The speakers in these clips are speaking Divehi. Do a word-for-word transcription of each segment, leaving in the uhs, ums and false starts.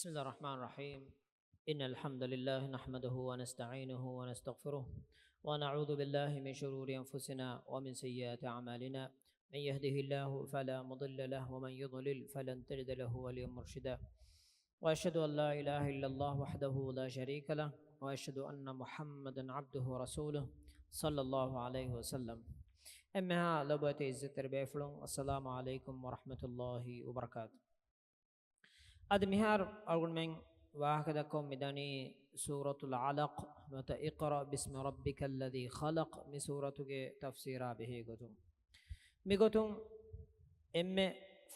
بسم الله الرحمن الرحيم. إن الحمد لله نحمده ونستعينه ونستغفره، ونعوذ بالله من شرور أنفسنا ومن سيئات أعمالنا. من يهده الله فلا مضل له، ومن يضلل فلن تجد له وليا مرشدا. وأشهد أن لا إله إلا الله وحده لا شريك له، وأشهد أن محمدا عبده ورسوله، صلى الله عليه وسلم. އެންމެހާ ލޮބުވެތި އިއްޒަތްތެރި ބޭފުޅުން، السلام عليكم ورحمة الله وبركاته. އަދި މިހާރު އަޅުގަނޑުމެން ވާހަކަ ދައްކަމުން މިދަނީ ސޫރަތުލް ޢަލަޤް ނުވަތަ اقرأ باسم ربك الذي خلق މި ސޫރަތުގެ ތަފްސީރާ ބެހޭ ގޮތުން. މިގޮތުން އެންމެ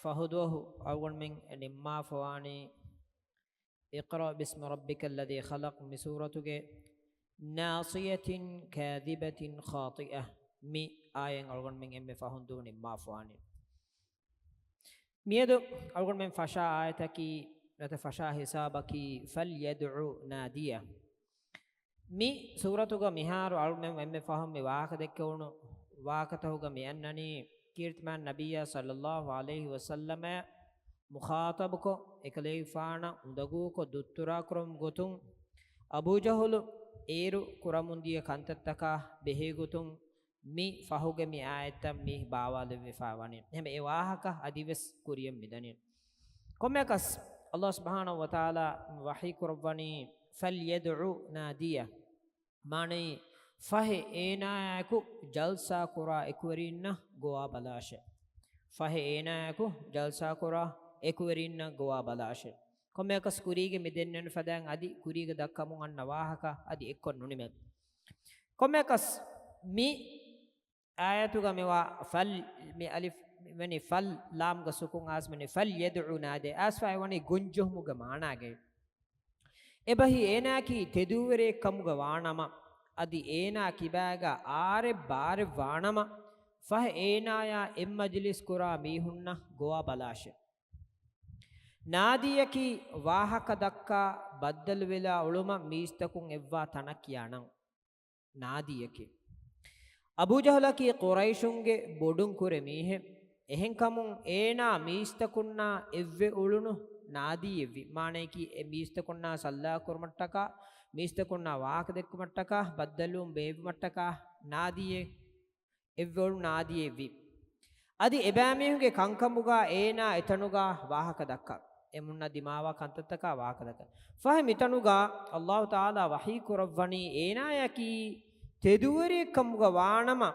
ފަހުދުވަހު އަޅުގަނޑުމެން ނިންމާފަވާނީ اقرأ باسم ربك الذي خلق މި ސޫރަތުގެ ناصية كاذبة خاطئة މި އާޔަތް އަޅުގަނޑުމެން އެންމެ ފަހުން ދުވަހު ނިންމާފަވާނީ. މިއަދު އަޅުގަނޑުމެން ފަށާ އާޔަތަކީ ނުވަތަ ފަށާ ހިސާބަކީ فليدع ناديه. މި ސޫރަތުގަ މިހާރު އަޅުގަނޑުމެން އެންމެ ފަހުން މި ވާހަކަ ދެއްކެވުނު ވާހަކަތަކުގަ މި އަންނަނީ ކީރިތިމާން ނަބިއްޔާ ޞައްލައްލާހު ޢަލައިހި ވަސައްލަމައާ މުޚާޠަބުކޮށް، އެކަލޭގެފާނަށް އުނދަގޫކޮށް ދުއްތުރާ ކުރަމުން ގޮތުން، އަބޫ ޖަހުލު އޭރު ކުރަމުންދިޔަ ކަންތައްތަކާ ބެހޭގޮތުން މި ފަހުގެ މި އާޔަތްތައް މި ބާވާލެވިފާ ވަނީ. އެހެން އެ ވާހަކަ އަދިވެސް ކުރިޔަށް މިދަނީ. ކޮންމެއަކަސް، ﷲ ސުބްޙާނަހޫ ވަތަޢާލާ ވަޙީ ކުރައްވަނީ، فليدع ناديه. މާނައީ، ފަހެ އޭނާއާއެކު ޖަލްސާ ކުރާ އެކުވެރީންނަށް ގޮވާ ބަލާށޭ. ފަހެ އޭނާއާއެކު ޖަލްސާ ކުރާ އެކުވެރީންނަށް ގޮވާ ބަލާށޭ. ކޮންމެއަކަސް ކުރީގެ މި ދެންނެވި ފަދައިން އަދި ކުރީގަ ދައްކަމުން އަންނަ ވާހަކަ އަދި އެއްކޮށް ނުނިމޭ. ކޮންމެއަކަސް މި އާޔަތުގަ މިވާ ފަލް، މި އަލިފް މިވަނީ ފަލް، ލާމްގަ ސުކޫން އާސް މިވަނީ فليدع ناديه. އާސްފާ އެވަނީ ގޮންޖެހުމުގެ މާނާގައި. އެބަހީ އޭނާއަކީ ތެދުވެރިއެއް ކަމުގަ ވާނަމަ، އަދި އޭނާ ކިބާގަ އާރެއް ބާރެއް ވާނަމަ، ފަހެ އޭނާޔާ އެއްމަޖިލިސް ކުރާ މީހުންނަށް ގޮވާ ބަލާށޭ. ނާދީއަކީ ވާހަކަ ދައްކާ ބައްދަލުވެލާ އުޅުމަށް މީސްތަކުން އެއްވާ ތަނަށް ކިޔާ ނަން. ނާދީއަކީ. އަބޫ ޖަހުލަކީ ޤުރައިޝުންގެ ބޮޑުން ކުރެ މީހެއް. އެހެންކަމުން އޭނާ މީސްތަކުންނާ އެއްވެ އުޅުނު ނާދީއެއްވި. މާނަޔަކީ އެ މީސްތަކުންނާ ސައްލާ ކުރުމަށްޓަކާ، މީސްތަކުންނާ ވާހަކަ ދެއްކުމަށްޓަކާ، ބައްދަލުވުން ބޭއްވުމަށްޓަކާ ނާދީއެއް، އެއްވެ އުޅުނު ނާދީއެއްވި. އަދި އެބައިމީހުންގެ ކަންކަމުގަ އޭނާ އެތަނުގަ ވާހަކަ ދައްކާ. އެމުންނަ ދިމާވާ ކަންތައްތަކާ ވާހަކަ ދައްކާ. ފަހެ މިތަނުގަ ﷲ ތަޢާލާ ވަޙީ ކުރައްވަނީ އޭނާޔަކީ ތެދުވެރިއެއްކަމުގަ ވާނަމަ،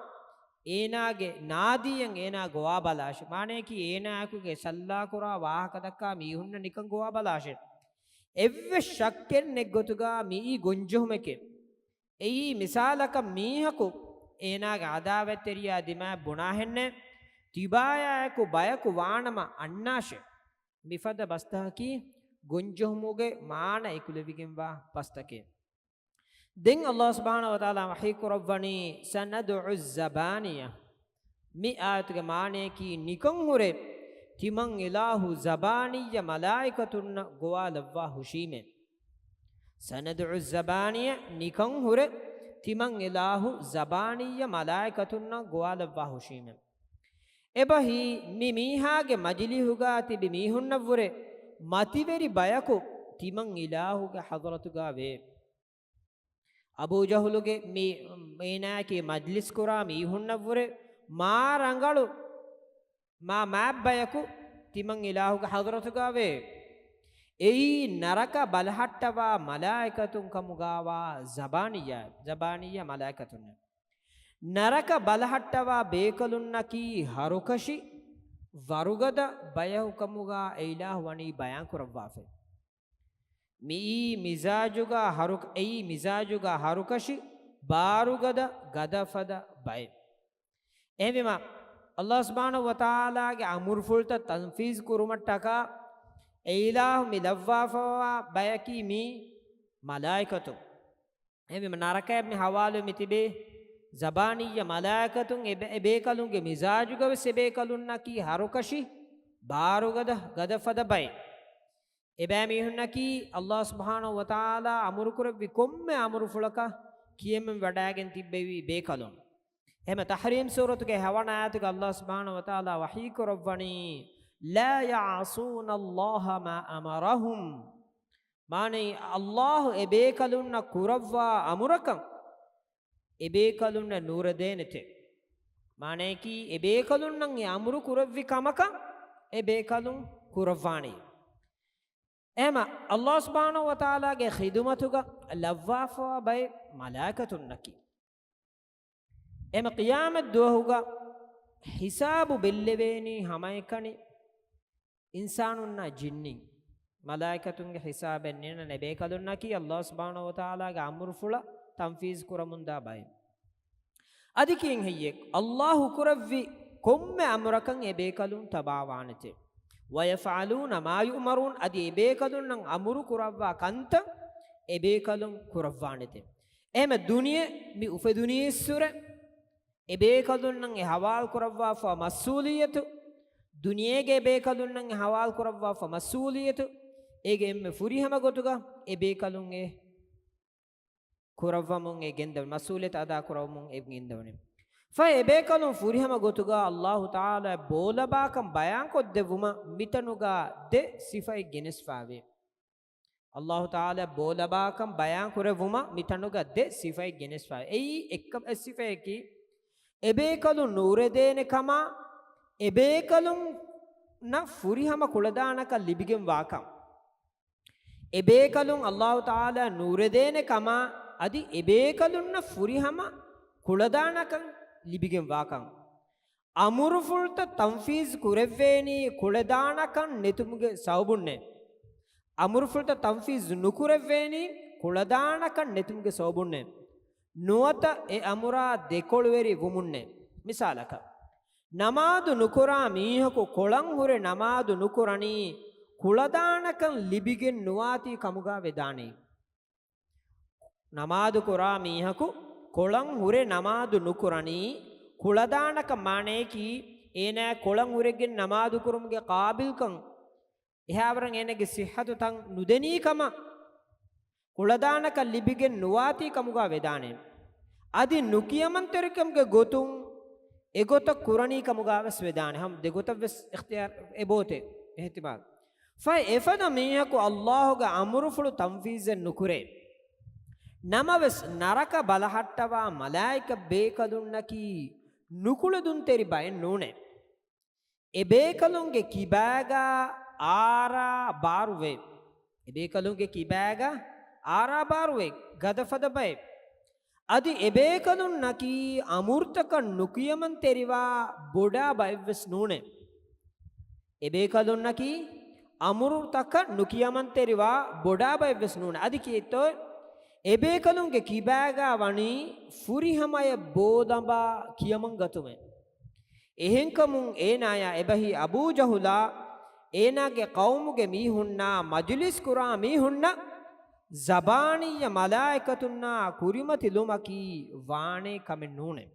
އޭނާގެ ނާދީއަށް އޭނާ ގޮވާ ބަލާށޭ. މާނަޔަކީ އޭނާއާއެކު ސައްލާ ކުރާ ވާހަކަ ދައްކާ މީހުންނަށް ނިކަން ގޮވާ ބަލާށޭ. އެއްވެސް ޝައްކެއް ނެތް ގޮތުގަ މިއީ ގޮންޖެހުމެކޭ. އެއީ މިސާލަކަށް މީހަކު އޭނާގެ އަދާވަތްތެރިޔާ ދިމާއަށް ބުނާހެންނޭ، ތިބާޔާއެކު ބަޔަކު ވާނަމަ އަންނާށޭ. މިފަދަ ބަސްތަކަކީ ގޮންޖެހުމުގެ މާނަ އެކުލެވިގެންވާ ބަސްތަކެއް. ދެން ﷲ ސުބްޙާނަހޫ ވަތަޢާލާ ވަޙީ ކުރައްވަނީ، سندع الزبانية. މި އާޔަތުގެ މާނަޔަކީ ނިކަން ހުރެ ތިމަން އިލާހު ޒަބާނިއްޔަ މަލާއިކަތުންނަށް ގޮވާލައްވާ ހުށީމޭ. سندع الزبانية، ނިކަން ހުރެ ތިމަން އިލާހު ޒަބާނިއްޔަ މަލާއިކަތުންނަށް ގޮވާލައްވާ ހުށީމޭ. އެބަހީ މި މީހާގެ މަޖިލީހުގަ ތިބި މީހުންނަށްވުރެ މަތިވެރި ބަޔަކު ތިމަން އިލާހުގެ ޙަޟްރަތުގަ ވޭ. އަބޫ ޖަހުލުގެ މި އޭނާއަކީ މަޖްލިސް ކުރާ މީހުންނަށްވުރެ މާ ރަނގަޅު، މާ މާތް ބަޔަކު ތިމަން އިލާހުގެ ޙަޟްރަތުގަ ވޭ. އެއީ ނަރަކަ ބަލަހައްޓަވާ މަލާއިކަތުން ކަމުގަވާ ޒަބާނިއްޔާ، ޒަބާނިއްޔާ މަލާއިކަތުންނޭ. ނަރަކަ ބަލަހައްޓަވާ ބޭކަލުންނަކީ ހަރުކަށި ވަރުގަދަ ބަޔަކު ކަމުގަ އެ އިލާހު ވަނީ ބަޔާން ކުރައްވާފައި. މިއީ މިޒާޖުގަ ހަރު-، އެއީ މިޒާޖުގަ ހަރުކަށި ބާރުގަދަ ގަދަފަދަ ބައެއް. އެހެންވީމަ، ﷲ ސުބްޙާނަހޫ ވަތަޢާލާގެ އަމުރުފުޅުތައް ތަންފީޒު ކުރުމަށްޓަކާ އެ އިލާހު މި ލައްވާފައިވާ ބަޔަކީ މީ މަލާއިކަތުން. އެހެންވީމަ، ނަރަކަޔަށް މި ޙަވާލުވެ މި ތިބޭ ޒަބާނިއްޔަ މަލާއިކަތުން. އެ ބޭ-، އެ ބޭކަލުންގެ މިޒާޖުގަވެސް އެ ބޭކަލުންނަކީ ހަރުކަށި ބާރުގަދަ ގަދަފަދަ ބައެއް. އެބައިމީހުންނަކީ ﷲ ސުބްޙާނަހޫ ވަތަޢާލާ އަމުރުކުރެއްވި ކޮންމެ އަމުރުފުޅަކަށް ކިޔަމަން ވަޑައިގެން ތިއްބެވި ބޭކަލުން. އެހެންވީމަ، ތަޙްރީމް ސޫރަތުގެ ހަވަނަ އާޔަތުގަ ﷲ ސުބްޙާނަހޫ ވަތަޢާލާ ވަޙީ ކުރައްވަނީ، لا يعصون الله ما أمرهم މާނައީ، ﷲ އެބޭކަލުންނަށް ކުރައްވާ އަމުރަކަށް އެބޭކަލުންނަށް ނުރެދޭނެތެ. މާނަޔަކީ، އެބޭކަލުންނަށް އެ އަމުރު ކުރެއްވި ކަމަކަށް އެބޭކަލުން ކުރައްވާނީ. އެހެމަ ﷲ ސުބްޙާނަހޫ ވަތަޢާލާގެ ޚިދުމަތުގަ ލައްވާފަވާ ބައެއް މަލާއިކަތުންނަކީ. އެމަ ޤިޔާމަތް ދުވަހުގަ ހިސާބު ބެއްލެވޭނީ ހަމައެކަނި އިންސާނުންނާ ޖިންނިން. މަލާއިކަތުންގެ ހިސާބެއް ނެތް އެބޭކަލުންނަކީ ﷲ ސުބްޙާނަހޫ ވަތަޢާލާގެ އަމުރުފުޅަށް ތަންފީޒު ކުރަމުންދާ ބައެއް. އަދި ކިހިނެއް ހެއްޔެވެ؟ ﷲ ކުރެއްވި ކޮންމެ އަމުރަކަށް އެބޭކަލުން ތަބާވާނެތެ. وَيَفْعَلُونَ مَا يُؤْمَرُونَ، އަދި އެބޭކަލުންނަށް އަމުރު ކުރައްވާ ކަންތައް އެބޭކަލުން ކުރައްވާނެތެ. އެހެމަ ދުނިޔެ މި އުފެދުނީއްސުރެ، އެބޭކަލުންނަށް އެ ހަވާލު ކުރައްވާފަ މަސްއޫލިއްޔަތު، ދުނިޔޭގެ އެބޭކަލުންނަށް އެ ހަވާލު ކުރައްވާފަ މަސްއޫލިއްޔަތު، އޭގެ އެންމެ ފުރިހަމަ ގޮތުގަ އެބޭކަލުން އެ ކުރައްވަމުން އެ ގެންދަވަނީ، މަސްއޫލިއްޔަތު އަދާ ކުރަވަމުން އެ ގެންދަވަނީ. ފަހެ އެބޭކަލުން ފުރިހަމަ ގޮތުގަ ﷲ ތަޢާލާ ބޯލަބާކަން ބަޔާންކޮށްދެއްވުމަށް މިތަނުގަ ދެ ސިފައެއް ގެނެސްފައިވޭ. ﷲ ތަޢާލާ ބޯލަބާކަން ބަޔާން ކުރެއްވުމަށް މިތަނުގަ ދެ ސިފައެއް ގެނެސްފައި. އެއީ އެއްކަ-، އެއް ސިފައަކީ، އެބޭކަލުން ނުރެދޭނެ ކަމާ، އެބޭކަލުންނަށް ފުރިހަމަ ކުޅަދާނަކަން ލިބިގެން ވާކަން. އެބޭކަލުން ﷲ ތަޢާލާ ނުރެދޭނެ ކަމާ، އަދި އެބޭކަލުންނަށް ފުރިހަމަ ކުޅަދާނަކަން ލިބިގެން ވާކަން. އަމުރުފުޅުތައް ތަންފީޒު ކުރެއްވޭނީ ކުޅަދާނަކަން ނެތުމުގެ ސަބަބުންނޭ. އަމުރުފުޅުތައް ތަންފީޒު ނުކުރެއްވޭނީ ކުޅަދާނަކަން ނެތުމުގެ ސަބަބުންނޭ. ނުވަތަ އެ އަމުރާ ދެކޮޅުވެރި ވުމުންނޭ. މިސާލަކަށް، ނަމާދު ނުކުރާ މީހަކު ކޮޅަށް ހުރެ ނަމާދު ނުކުރަނީ ކުޅަދާނަކަން ލިބިގެން ނުވާތީ ކަމުގަ ވެދާނެ. ނަމާދު ކުރާ މީހަކު ކޮޅަށް ހުރެ ނަމާދު ނުކުރަނީ، ކުޅަދާނަކަން މާނަޔަކީ، އޭނާ ކޮޅަށް ހުރެގެން ނަމާދު ކުރުމުގެ ޤާބިލްކަން، އެހާވަރަށް އޭނާގެ ޞިއްޙަތު ތަން ނުދެނީ ކަމަށް، ކުޅަދާނަކަން ލިބިގެން ނުވާތީ ކަމުގަ ވެދާނެ. އަދި ނުކިޔަމަންތެރިކަމުގެ ގޮތުން އެގޮތަށް ކުރަނީ ކަމުގަ ވެސް ވެދާނެ. ހަމަ ދެގޮތަށް ވެސް އިޚްތިޔާރު އެބައޮތޭ އިޙްތިމާލު. ފަހެ އެފަދަ މީހަކު ﷲ ގެ އަމުރުފުޅު ތަންފީޒެއް ނުކުރޭ. ނަމަވެސް ނަރަކަ ބަލަހައްޓަވާ މަލާއިކަ ބޭކަލުންނަކީ ނުކުޅެދުންތެރި ބައެއް ނޫނޭ. އެބޭކަލުންގެ ކިބާގަ އާރާ ބާރުވޭ. އެބޭކަލުންގެ ކިބާގަ އާރާ ބާރުވޭ ގަދަފަދަ ބައެއް. އަދި އެބޭކަލުންނަކީ އަމުރުތަކަށް ނުކިޔަމަންތެރިވާ ބޮޑާ ބައެއްވެސް ނޫނޭ. އެބޭކަލުންނަކީ އަމުރުތަކަށް ނުކިޔަމަންތެރިވާ ބޮޑާ ބައެއްވެސް ނޫނޭ. އަދި ކީއްތޯ؟ އެބޭކަލުންގެ ކިބާގާ ވަނީ ފުރިހަމަޔަށް ބޯލަނބާ ކިޔަމަންގަތުމެއް. އެހެންކަމުން އޭނާޔާ އެބަހީ އަބޫ ޖަހުލާ އޭނާގެ ޤައުމުގެ މީހުންނާ މަޖިލިސް ކުރާ މީހުންނަށް ޒަބާނިއްޔަ މަލާއިކަތުންނާ ކުރިމަތިލުމަކީ ވާނޭ ކަމެއް ނޫނޭ.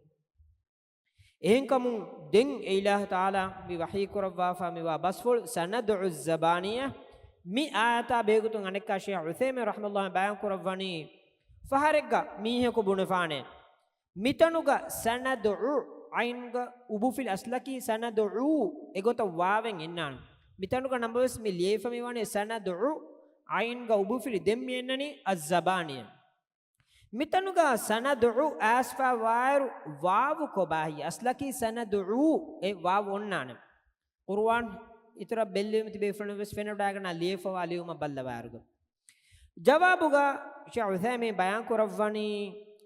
އެހެންކަމުން ދެން އެ އިލާހު ތަޢާލާ މި ވަޙީ ކުރައްވާފަ މިވާ ބަސްފުޅު ސަނަދްޢު އައްޒަބާނިޔަ، މި އާޔަތާ ބެހޭގޮތުން އަނެއްކާ ޝޭޚް ޢުޘައިމީން ރަޙިމަހުﷲ ބަޔާން ކުރައްވަނީ، ފަހަރެއްގަ މީހަކު ބުނެފާނެ. މިތަނުގަ ސަނަދްޢު ޢައިންގަ އުބުފިލި އަސްލަކީ ސަނަދްޢޫ އެގޮތަށް ވާވެން އިންނާނެ. މިތަނުގަ ނަމަވެސް މި ލިޔެފަ މިވަނީ ސަނަދްޢު ޢައިންގަ އުބުފިލި ދެން މި އެންނަނީ އައްޒަބާނިޔަ. މިތަނުގަ ސަނަދްޢު އައިސްފަ ވާއިރު ވާވު ކޮބާހި؟ އަސްލަކީ ސަނަދްޢޫ އެ ވާވު އޮންނާނެ. ޤުރުއާން އިތުރަށް ބެއްލެވި މިތިބޭފުޅުން ވެސް ފެނަޑުއައިގަންނަ ލިޔެފަވާ ލިޔުމަށް ބައްލަވާއިރުގަ. ޖަވާބުގަ ޝޭޚް ޢުޘައިމީން ބަޔާން ކުރައްވަނީ،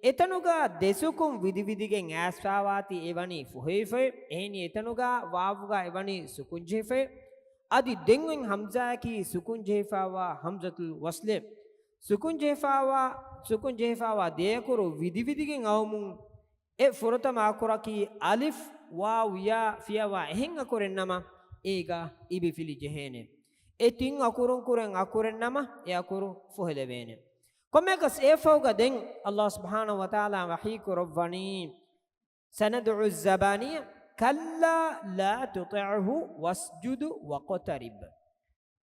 އެތަނުގަ ދެސުކުން ވިދިވިދިގެން އައިސްފަވާތީ އެވަނީ ފޮހެވިފައި، އެހެނީ އެތަނުގަ ވާވުގަ އެވަނީ ސުކުން ޖެހިފައި. އަދި ދެން އޮތް ހަމްޒާއަކީ ސުކުން ޖެހިފައިވާ ހަމްޒަތުލް ވަޞްލެއް. ސުކުން ޖެހިފައިވާ، ސުކުން ޖެހިފައިވާ ދެއަކުރު ވިދިވިދިގެން އައުމުން އެ ފުރަތަމަ އަކުރަކީ އަލިފް، ވާވް، ޔާ ފިޔަވާ އެހެން އަކުރެއް ނަމަ، އޭގަ އިބިފިލި ޖެހޭނެ. އެ ތިން އަކުރުން ކުރެން އަކުރެއް ނަމަ، އެ އަކުރު ފޮހެލެވޭނެ. ކޮންމެއަކަސް އެއަށްފަހުގަ ދެން ﷲ ސުބްޙާނަހޫ ވަތަޢާލާ ވަޙީ ކުރައްވަނީ، سَنَدْعُ الزَّبَانِيَةَ كَلَّا لَا تُطِعْهُ وَاسْجُدْ وَاقْتَرِب.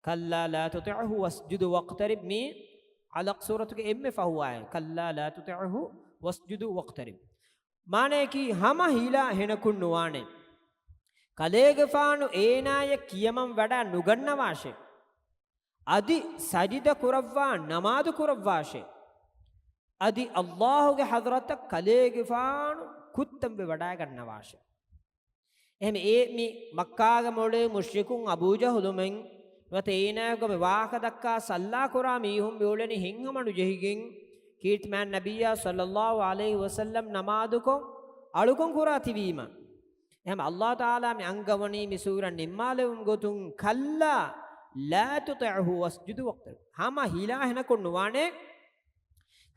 كَلَّا لَا تُطِعْهُ وَاسْجُدْ وَاقْتَرِب މީ ޢަލަޤް ސޫރަތުގެ އެންމެ ފަހު އާޔަތް. كَلَّا لَا تُطِعْهُ وَاسْجُدْ وَاقْتَرِب. މާނަޔަކީ ހަމަ ހީލާ ހެނަކުން ނުވާނެ. ކަލޭގެފާނު އޭނާޔަށް ކިޔަމަން ވަޑައި ނުގަންނަވާށޭ. އަދި ސަޖިދަ ކުރައްވާ ނަމާދު ކުރައްވާށޭ. އަދި އައްލާހުގެ ޙަޟްރަތަށް ކަލޭގެފާނު ކުއްތަންވެ ވަޑައިގަންނަވާށޭ. އެހެން އެ މި މައްކާގެ މޮޅޭ މުޝްރިކުން އަބޫ ޖަހުލުމެން ނުވަތަ އޭނާގެ މި ވާހަކަ ދައްކާ ސައްލާ ކުރާ މީހުން މިއުޅެނީ ހިތްހަމަ ނުޖެހިގެން، ކީރިތި މާތް ނަބިއްޔާ ޞައްލައްލާހު ޢަލައިހި ވަސައްލަމް ނަމާދުކޮށް އަޅުކަން ކުރާ ތިބީމަ. އެހެން އައްލާހު ތަޢާލާ މި އަންގަވަނީ މި ސޫރަ ނިންމާލެވުން ގޮތުން، كلا لا تطعه واسجد واقترب. ހަމަ ހިލާ ހެނަކޮށް ނުވާނެ،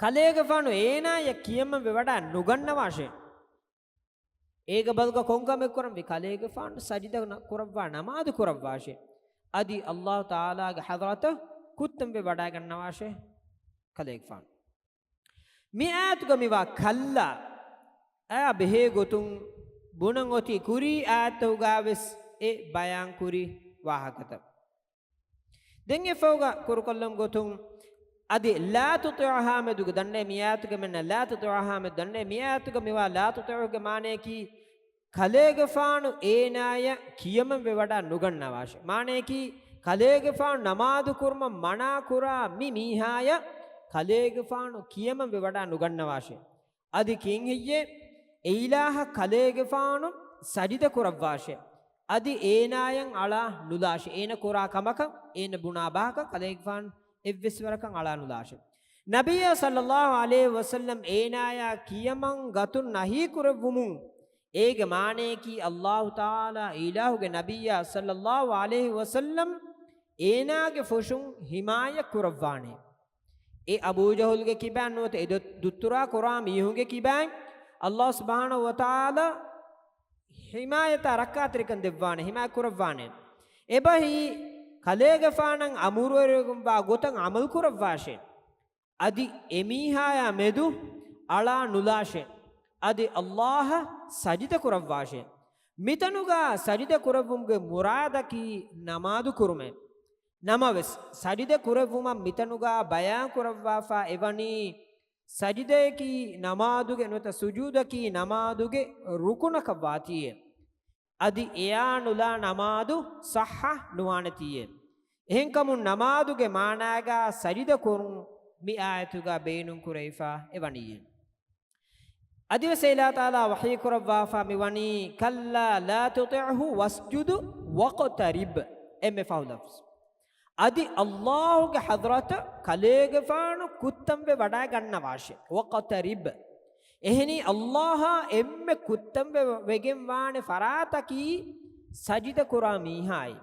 ކަލޭގެފާނު އޭނާޔަށް ކިޔަމަންވެ ވަޑައި ނުގަންނަވާށޭ. އޭގެ ބަދަލުގަ ކޮން ކަމެއް ކުރަންވީ؟ ކަލޭގެފާނު ސަޖިދަ ނަ-، ކުރައްވާ ނަމާދު ކުރައްވާށޭ. އަދި އައްލާހު ތަޢާލާގެ ޙަޟްރަތަށް ކުއްތަންވެ ވަޑައިގަންނަވާށޭ ކަލޭގެފާނު. މި އާޔަތުގަ މިވާ كلا އާ ބެހޭ ގޮތުން ބުނަން އޮތީ ކުރީ އާޔަތުގަވެސް އެ ބަޔާން ކުރި ވާހަކަތައް. ދެން އެފަހުގަ ކުރުކޮށްލަން ގޮތުން އަދި لا تطعها މެދުގަ ދަންނޭ މި އާޔަތުގެ މެންނަ، لا تطعها މެދު ދަންނޭ މި އާޔަތުގަ މިވާ لا تطعه ގެ މާނަޔަކީ ކަލޭގެފާނު އޭނާޔަށް ކިޔަމަންވެ ވަޑައި ނުގަންނަވާށޭ. މާނަޔަކީ ކަލޭގެފާނު ނަމާދު ކުރުމަށް މަނާ ކުރާ މި މީހާޔަށް ކަލޭގެފާނު ކިޔަމަންވެ ވަޑައި ނުގަންނަވާށޭ. އަދި ކިހިނެއްހެއްޔޭ؟ އެއިލާހަށް ކަލޭގެފާނު ސަޖިދަ ކުރައްވާށޭ. އަދި އޭނާޔަށް އަޅާ ނުލާށޭ. އޭނަ ކުރާ ކަމަކަށް، އޭނަ ބުނާ ބަހަކަށް ކަލޭގެފާނު އެއްވެސް ވަރަކަށް އަޅާ ނުލާށޭ. ނަބިއްޔާ ޞައްލައްލާހު ޢަލައިހި ވަސައްލަމް އޭނާޔާ ކިޔަމަން ގަތުން ނަހީ ކުރެއްވުމުން އޭގެ މާނަޔަކީ އައްލާހު ތަޢާލާ އިލާހުގެ ނަބިއްޔާ ޞައްލައްލާހު ޢަލައިހި ވަސައްލަމް އޭނާގެ ފުށުން ޙިމާޔަތް ކުރައްވާނެ. އެ އަބޫ ޖަހުލްގެ ކިބައިން ނުވަތަ އެ ދޮ-، ދުއްތުރާ ކުރާ މީހުންގެ ކިބައިން އައްލާހު ސުބްޙާނަހު ވަތަޢާލާ ޙިމާޔަތާ ރައްކާތެރިކަން ދެއްވާނެ، ޙިމާޔަތް ކުރައްވާނެ. އެބަހީ ކަލޭގެފާނަށް އަމުރުވެރިވެގެންވާ ގޮތަށް ޢަމަލު ކުރައްވާށޭ. އަދި އެމީހާޔާ މެދު އަޅާ ނުލާށޭ. އަދި އައްލާހަށް ސަޖިދަ ކުރައްވާށޭ. މިތަނުގަ ސަޖިދަ ކުރެއްވުމުގެ މުރާދަކީ ނަމާދު ކުރުމޭ. ނަމަވެސް، ސަޖިދަ ކުރެއްވުމަށް މިތަނުގަ ބަޔާން ކުރައްވާފަ އެވަނީ، ސަޖިދަޔަކީ ނަމާދުގެ ނުވަތަ ސުޖޫދަކީ ނަމާދުގެ ރުކުނަކަށް ވާތީއޭ. އަދި އެޔާ ނުލާ ނަމާދު ޞައްޙަ ނުވާނެތީއޭ. އެހެންކަމުން ނަމާދުގެ މާނާގަ ސަޖިދަ ކުރުން މި އާޔަތުގަ ބޭނުން ކުރެވިފަ އެވަނީއޭ. އަދިވެސް އެ އިލާހު ތަޢާލާ ވަޙީ ކުރައްވާފަ މިވަނީ، كلا لا تطعه واسجد واقترب. އެންމެ ފަހު ލަފްޒު. އަދި އައްލާހުގެ ޙަޟްރަތަށް ކަލޭގެފާނު ކުއްތަންވެ ވަޑައިގަންނަވާށޭ. واقترب. އެހެނީ އައްލާހާ އެންމެ ކުއްތަންވެ ވެގެން ވާނެ ފަރާތަކީ ސަޖިދަ ކުރާ މީހާއި.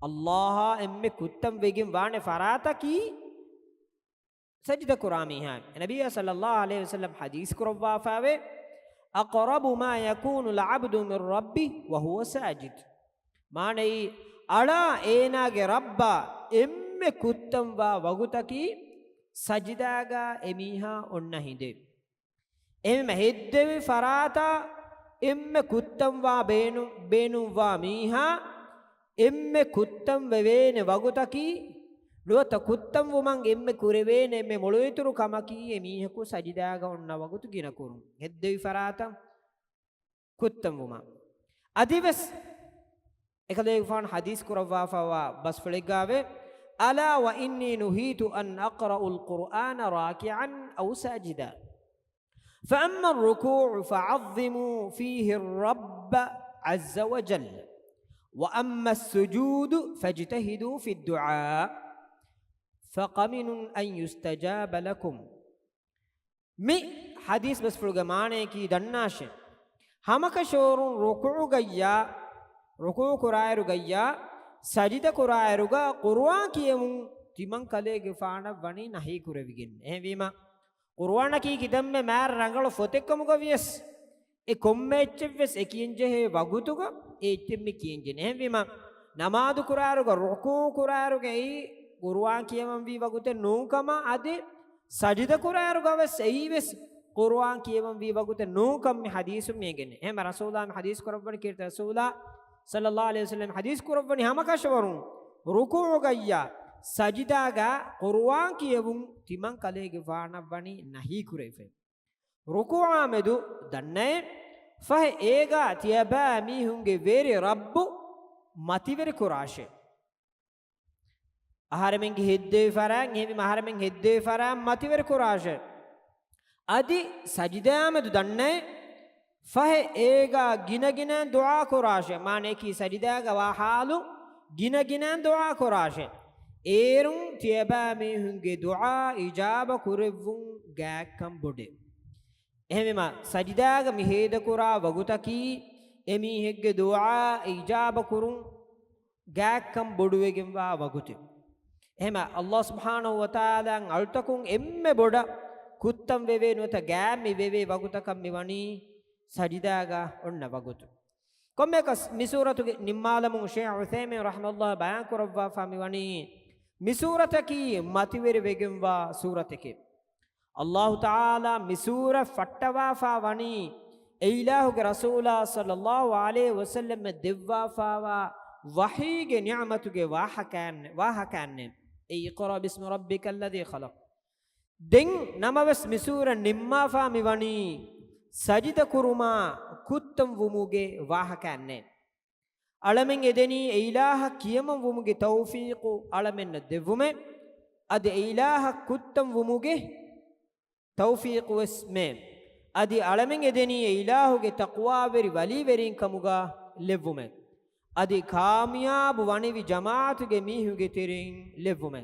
އައްލާހާ އެންމެ ކުއްތަން ވެގެން ވާނެ ފަރާތަކީ ސަޖިދަ ކުރާ މީހާ. ނަބިއްޔާ ޞައްލައްލާހު ޢަލައިހި ވަސައްލަމް ޙަދީޘް ކުރައްވާފައިވޭ، أقرب ما يكون العبد من ربه وهو ساجد. މާނައީ، އަޅާ އޭނާގެ ރައްބާ އެންމެ ކުއްތަންވާ ވަގުތަކީ ސަޖިދާގަ އެމީހާ އޮންނަ ހިނދެއް. އެހެންވީމަ ހެއްދެވި ފަރާތަށް އެންމެ ކުއްތަންވާ ބޭނު-، ބޭނުންވާ މީހާ އެންމެ ކުއްތަން ވެވޭނެ ވަގުތަކީ، ނުވަތަ ކުއްތަން ވުމަށް އެންމެ ކުރެވޭނެ އެންމެ މޮޅުވިތުރު ކަމަކީ އެ މީހަކު ސަޖިދާގަ އޮންނަ ވަގުތު ގިނަ ކުރުން. ހެއްދެވި ފަރާތަށް ކުއްތަން ވުމަށް. އަދިވެސް އެކަލޭގެފާނު ޙަދީޘް ކުރައްވާފައިވާ ބަސްފުޅެއްގައިވޭ، ألا وإني نهيت أن أقرأ القرآن راكعا أو ساجدا. فأما الركوع فعظموا فيه الرب عز وجل، وأما السجود فاجتهدوا في الدعاء، فقمن أن يستجاب لكم. މި ޙަދީޘް ބަސްފުޅުގެ މާނަޔަކީ ދަންނާށޭ، ހަމަކަށަވަރުން ރުކޫޢުގައްޔާ، ރުކޫޢު ކުރާއިރުގައްޔާ، ސަޖިދަ ކުރާއިރުގަ ޤުރުއާން ކިޔެވުން ތިމަން ކަލޭގެފާނަށް ވަނީ ނަހީ ކުރެވިގެން. އެހެންވީމަ، ޤުރުއާނަކީ ކިތަންމެ މާތް ރަނގަޅު ފޮތެއްކަމުގަ ވިޔަސް، އެ ކޮންމެ އެއްޗެއްވެސް އެ ކިޔަންޖެހޭ ވަގުތުގަ އެ އެއްޗެއް މި ކިޔަންޖެހޭ. އެހެންވީމަ، ނަމާދު ކުރާއިރުގަ ރުކޫޢު ކުރާއިރުގައި ޤުރުއާން ކިޔަވަންވީ ވަގުތެއް ނޫންކަމަށް، އަދި ސަޖިދަ ކުރާއިރުގަވެސް އެއީވެސް ޤުރުއާން ކިޔަވަންވީ ވަގުތެއް ނޫންކަން މި ޙަދީޘުން މި އެނގެނީ. އެހެންމަ ރަސޫލާ މި ޙަދީޘް ކުރައްވަނީ ކީރިތި ރަސޫލާ ޞައްލައްލާހު ޢަލައިހި ވަސައްލަމް ޙަދީޘް ކުރައްވަނީ ހަމަކަށަވަރުން ރުކޫޢުގައްޔާ ސަޖިދާގަ ޤުރުއާން ކިޔެވުން ތިމަން ކަލޭގެފާނަށް ވަނީ ނަހީ ކުރެވިފައި. ރުކޫޢާ މެދު ދަންނައޭ، ފަހެ އޭގަ ތިޔަބައިމީހުންގެ ވެރި ރައްބު މަތިވެރި ކުރާށޭ. އަހަރެމެންގެ ހެއްދެވި ފަރާތް، އެހެންވީމަ އަހަރެމެން ހެއްދެވި ފަރާތް މަތިވެރި ކުރާށޭ. އަދި ސަޖިދާމެދު ދަންނައޭ، ފަހެ އޭގާ ގިނަގިނައިން ދުޢާ ކުރާށޭ. މާނައަކީ ސަޖިދާގަ ވާ ޙާލު ގިނަގިނައިން ދުޢާ ކުރާށޭ. އޭރުން ތިޔަބައިމީހުންގެ ދުޢާ އިޖާބަ ކުރެއްވުން ގާތްކަން ބޮޑޭ. އެހެންވީމަ ސަޖިދާގަ މި ހޭދަކުރާ ވަގުތަކީ އެމީހެއްގެ ދުޢާ އިޖާބަ ކުރުން ގާތްކަން ބޮޑުވެގެންވާ ވަގުތެއް. އެހެންމަ ﷲ ސުބްޙާނަހޫ ވަތަޢާލާއަށް އަޅުތަކުން އެންމެ ބޮޑަށް ކުއްތަން ވެވޭ ނުވަތަ ގާތް މި ވެވޭ ވަގުތަކަށް މި ވަނީ ސަޖިދާގަ އޮންނަ ވަގުތު. ކޮންމެއަކަސް މި ސޫރަތުގެ ނިންމާލަމުން ޝޭޚް ޢުޘައިމީން ރަޙިމަހުﷲ ބަޔާން ކުރައްވާފަ މި ވަނީ މި ސޫރަތަކީ މަތިވެރިވެގެންވާ ސޫރަތެކޭ. ﷲ ތަޢާލާ މި ސޫރަތް ފައްޓަވާފާ ވަނީ އެއިލާހުގެ ރަސޫލާ ޞައްލައްލާހު ޢަލައިހި ވަސައްލަމަށް ދެއްވާފާވާ ވަޙީގެ ނިޢުމަތުގެ ވާހަކައިން-، ވާހަކައިންނޭ. އެއީ اقرأ باسم ربك الذي خلق. ދެން ނަމަވެސް މި ސޫރަތް ނިންމާފާ މި ވަނީ ސަޖިދަ ކުރުމާ ކުއްތަން ވުމުގެ ވާހަކައިންނޭ. އަޅަމެން އެދެނީ އެއިލާހަށް ކިޔަމަން ވުމުގެ ތައުފީޤު އަޅަމެންނަށް ދެއްވުމޭ. އަދި އެއިލާހަށް ކުއްތަން ވުމުގެ ތައުފީޤުވެސް މޭ. އަދި އަޅަމެން އެދެނީ އެއިލާހުގެ ތަޤްވާވެރި ވަލީވެރިން ކަމުގަ ލެއްވުމޭ. އަދި ކާމިޔާބު ވަނިވި ޖަމާޢަތުގެ މީހުންގެ ތެރެއިން ލެއްވުމޭ.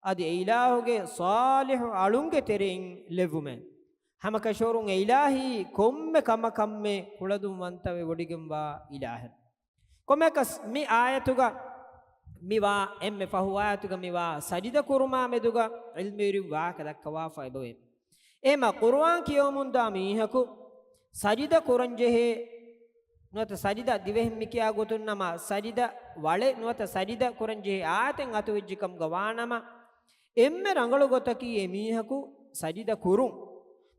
އަދި އެއިލާހުގެ ޞާލިޙު އަޅުންގެ ތެރެއިން ލެއްވުމޭ. ހަމަކަށަވަރުން އެއިލާހީ ކޮންމެ ކަމަކަށްމެ ކުޅަދުންވަންތަވެ ވޮޑިގެންވާ އިލާހެއް. ކޮންމެއަކަސް މި އާޔަތުގަ މިވާ އެންމެ ފަހު އާޔަތުގަ މިވާ ސަޖިދަ ކުރުމާ މެދުގަ ޢިލްމުވެރިން ވާހަކަ ދައްކަވާފަ އެބަވޭ. އެހެމަ ޤުރުއާން ކިޔަވަމުންދާ މީހަކު ސަޖިދަ ކުރަންޖެހޭ ނުވަތަ ސަޖިދަ ދިވެހިން މިކިޔާ ގޮތުން ނަމަ ސަޖިދަ ވަޅެއް ނުވަތަ ސަޖިދަ ކުރަންޖެހޭ އާޔަތެއް އަތުވެއްޖެކަމުގަ ވާނަމަ، އެންމެ ރަނގަޅު ގޮތަކީ އެ މީހަކު ސަޖިދަ ކުރުން.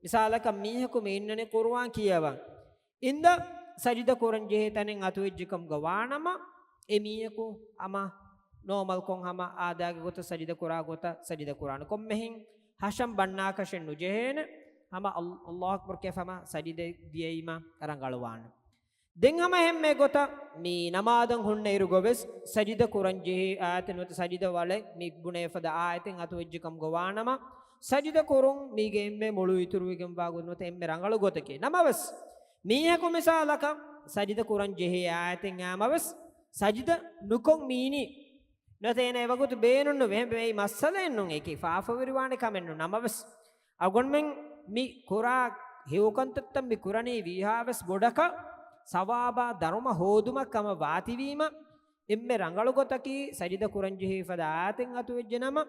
މިސާލަކަށް މީހަކު މި އިންނަނީ ޤުރުއާން ކިޔަވަން. އިންދަ ސަޖިދަ ކުރަން ޖެހޭ ތަނެއް އަތުވެއްޖެކަމުގަ ވާނަމަ، އެ މީހަކު ހަމަ ނޯމަލްކޮށް ހަމަ އާދައިގެ ގޮތަށް ސަޖިދަ ކުރާ ގޮތަށް ސަޖިދަ ކުރާނެ. ކޮންމެހެން ހަށަން ބަންނާކަށެއް ނުޖެހޭނެ. ހަމަ އަލް-، އަލްލާހު އަކްބަރު ކިޔާފަ ހަމަ ސަޖިދަ ދިޔައީމަ ރަނގަޅުވާނެ. ދެން ހަމަ އެހެންމެ ގޮތަށް މި ނަމާދަށް ހުންނަ އިރުގަވެސް ސަޖިދަ ކުރަން ޖެހޭ އާޔަތެއް ނުވަތަ ސަޖިދަ ވަޅެއް މި ބުނޭ ފަދަ އާޔަތެއް އަތުވެއްޖެކަމުގަ ވާނަމަ، ސަޖިދަ ކުރުން މީގެ އެންމެ މޮޅު އިތުރުވެގެންވާ ގޮތް ނުވަތަ އެންމެ ރަނގަޅު ގޮތަކީ. ނަމަވެސް، މީހަކު މިސާލަކަށް ސަޖިދަ ކުރަން ޖެހޭ އާޔަތެއް އައީމަވެސް، ސަޖިދަ ނުކޮށް މީނީ ނުވަތަ އޭނަ އެވަގުތު ބޭނުންނުވޭ. އެހެންވެ، އެއީ މައްސަލައެއް ނޫން. އެކި ފާފަވެރިވާނެ ކަމެއް ނޫން. ނަމަވެސް، އަޅުގަނޑުމެން މި ކުރާ ހެޔޮކަންތައްތައް މި ކުރަނީ ވީހާވެސް ބޮޑަކަށް ސަވާބާ ދަރުމަ ހޯދުމަށް ކަމަށް ވާތީވީމަ، އެންމެ ރަނގަޅު ގޮތަކީ ސަޖިދަ ކުރަން ޖެހޭ ފަދަ އާޔަތެއް އަތުވެއްޖެ ނަމަ،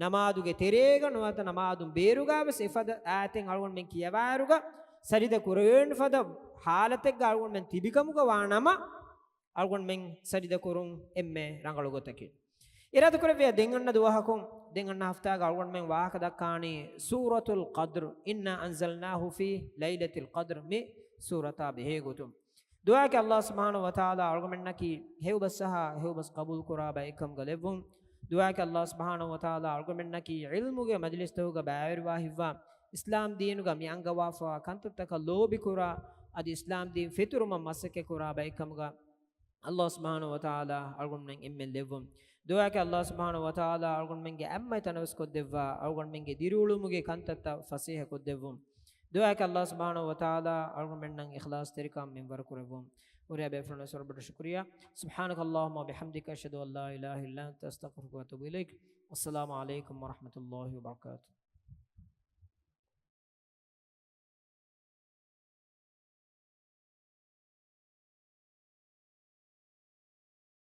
ނަމާދުގެ ތެރޭގަ ނުވަތަ ނަމާދުން ބޭރުގަވެސް އެފަދަ އާޔަތެއް އަޅުގަނޑުމެން ކިޔަވާއިރުގަ، ސަޖިދަ ކުރެވޭނެ ފަދަ ހާލަތެއްގަ އަޅުގަނޑުމެން ތިބިކަމުގަ ވާނަމަ، އަޅުގަނޑުމެން ސަޖިދަ ކުރުން އެންމެ ރަނގަޅު ގޮތަކީ. އިރާދަކުރެއްވިޔާ ދެން އަންނަ ދުވަހަކުން، ދެން އަންނަ ހަފްތާގަ އަޅުގަނޑުމެން ވާހަކަ ދައްކާނީ ސޫރަތުލް ޤަދްރު، إنا أنزلناه في ليلة القدر މި ސޫރަތާ ބެހޭ ގޮތުން. ދުޢާއަކީ އަލްލާހު ސުބްޙާނަހޫ ވަތަޢާލާ އަޅުގަނޑުމެންނަކީ ހެޔޮބަސް އަހާ ހެޔޮބަސް ޤަބޫލު ކުރާ ބައެއްކަމުގަ ލެއްވުން. ދުޢާއަކީ އަލްލާހު ސުބްޙާނަހޫ ވަތަޢާލާ އަޅުގަނޑުމެންނަކީ ޢިލްމުގެ މަޖިލިސްތަކުގަ ބައިވެރިވާ ހިތްވާ، އިސްލާމް ދީނުގަ މި އަންގަވާފަވާ ކަންތައްތަކަށް ލޯބިކުރާ، އަދި އިސްލާމް ދީން ފެތުރުމަށް މަސައްކަތްކުރާ ބައެއްކަމުގަ އަލްލާހު ސުބްޙާނަހޫ ވަތަޢާލާ އަޅުގަނޑުމެން އެންމެން ލެއްވުން. ދުޢާއަކީ އަލްލާހު ސުބްޙާނަހޫ ވަތަޢާލާ އަޅުގަނޑުމެންގެ އަތްމަތި ތަނަވަސްކޮށްދެއްވާ، އަޅުގަނޑުމެންގެ ދިރިއުޅުމުގެ ކަންތައްތައް ފަސޭހަ ކޮށްދެއްވުން. ދުޢާއަކީ އަލްލާހު ސުބްޙާނަހޫ ވަތަޢާލާ އަޅުގަނޑުމެންނަށް އިޚްލާޞްތެރިކަން މިންވަރު ކުރެއްވުން. ހުރިހާ ބޭފުޅުންނަށް ވަރަށް ބޮޑަށް ޝުކުރިއްޔާ. سبحانك اللهم وبحمدك، أشهد أن لا إله إلا أنت، أستغفرك وأتوب إليك. والسلام عليكم ورحمة الله وبركاته.